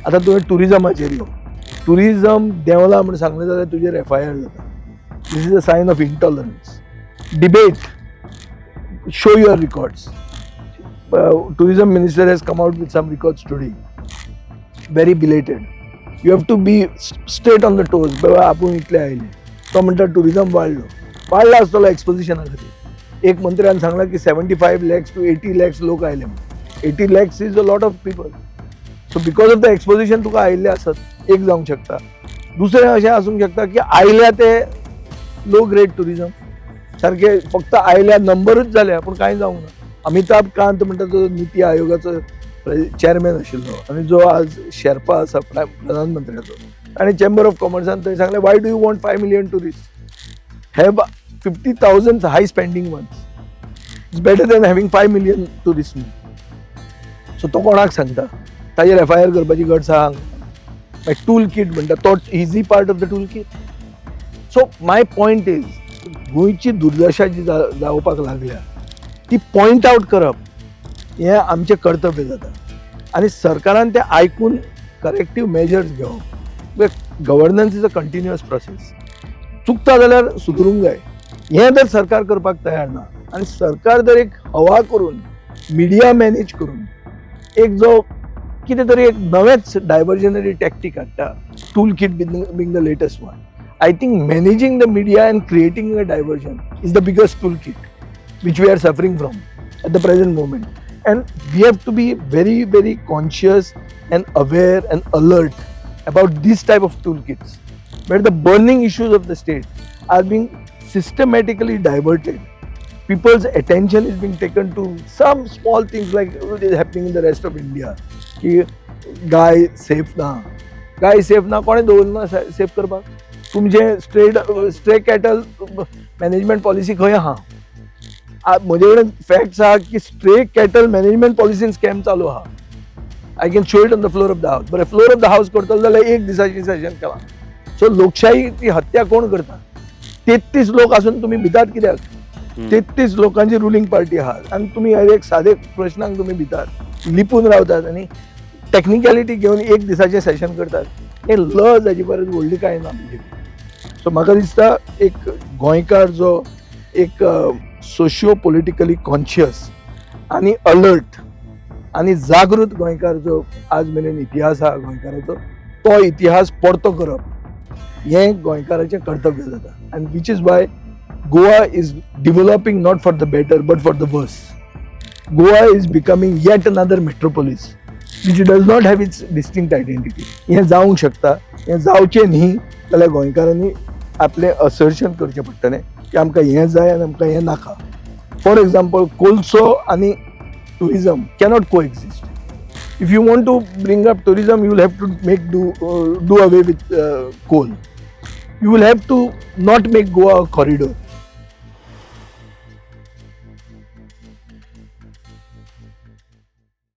आतां तुवें टुरिजमाचेर यो. टुरिजम देंवला म्हूण सांगलें जाल्यार तुजेर एफआयआर जाता. This is a sign of intolerance. Debate, show your records. Tourism minister has come out with some records today, very belated. You have to be straight on the toes. बाबा, आपूण इतले आयले. तो म्हणटा टुरिजम वाडलो. वाडला आसतलो एक्सपोजिशना खातीर. एक मंत्र्यान सांगलां की 75 lakhs to 80 lakhs लोक आयले म्हणून. 80 lakhs is a lot of people. So because of the exposition तुका आयिल्ले आसत, एक जावंक शकता. दुसरें अशें आसूंक शकता की आयल्या ते लो ग्रेड टुरिजम सारखे, फक्त आयल्या, नंबरूच जाल्या, पूण कांय जावंक ना. अमिताभ कांत म्हणटा तो निती आयोगाचो चेअरमॅन आशिल्लो आनी जो आज शेर्पा आसा प्रधानमंत्र्याचो, आनी चेंबर ऑफ कॉमर्सान थंय सांगलें, "Why do you want 5 million tourist? Have 50,000 high spending ones. It's better than having 5 million tourist." So तो कोणाक सांगता? ताजेर एफआयआर करपाची गरज आहा. मागीर टूल किट म्हणटा तो, is he part of the tool kit? So my point is, गोंयची दुर्दशा जी जावपाक लागल्या ती पॉयंट आउट करप हें आमचें कर्तव्य जाता आनी सरकारान तें आयकून करेक्टीव मेजर्स घेवप. Governance is a continuous process. चुकता जाल्यार सुदरूंक जाय. हें जर सरकार करपाक तयार ना आनी सरकार जर एक हवा करून, मिडिया मॅनेज करून एक जो कितें तरी एक नवेंच डायवर्जनरी टॅक्टीक हाडटा, tool kit being the latest one, I think managing the media and creating a diversion is the biggest tool kit which we are suffering from at the present moment. And we have to be very, very conscious and aware and alert about this type of toolkits, where the burning issues of the state are being systematically diverted. People's attention is being taken to some small things like what is happening in the rest of India. की गाय safe ना, गाय safe ना. कोणें दवरना safe करपाक? तुमचे stray cattle management policy खंय आहा? म्हजे कडेन फॅक्ट्स आहा की स्ट्रे कॅटल मॅनेजमेंट पॉलिसीन स्कॅम चालू आहा. I can show it on the floor of the house. बरें, फ्लोर ऑफ the house करतलो जाल्यार एक दिसाची सेशन केला. सो लोकशाही ती हत्या कोण करता? 33 लोक आसून तुमी भितात कित्याक? 33 लोकांची रुलींग पार्टी आहा आनी तुमी एक सादे प्रश्नांक तुमी भितात, लिपून रावतात आनी टॅक्निकलिटी घेवन एक दिसाचें सेशन करतात. हें लज हाची परस व्हडली कांय ना बीजेपी. सो म्हाका दिसता, एक गोंयकार जो एक सोशियो पॉलिटिकली कॉन्शियस आनी अलर्ट आनी जागृत गोंयकार, जो आज मेरेन इतिहास आहा गोंयकाराचो, तो इतिहास परतो करप हें गोंयकाराचें कर्तव्य जाता. And which is why Goa is developing not for the better but for the worse. Goa is becoming yet another metropolis which does not have its distinct identity. हें जावंक शकता. हें जावचें न्ही जाल्यार गोंयकारांनी आपलें असर्शन करचें पडटलें की आमकां हें जाय आनी आमकां हें नाका. फॉर एग्जाम्पल, कोळसो आनी tourism cannot coexist. If you want to bring up tourism, you will have to make do away with coal. You will have to not make Goa a corridor.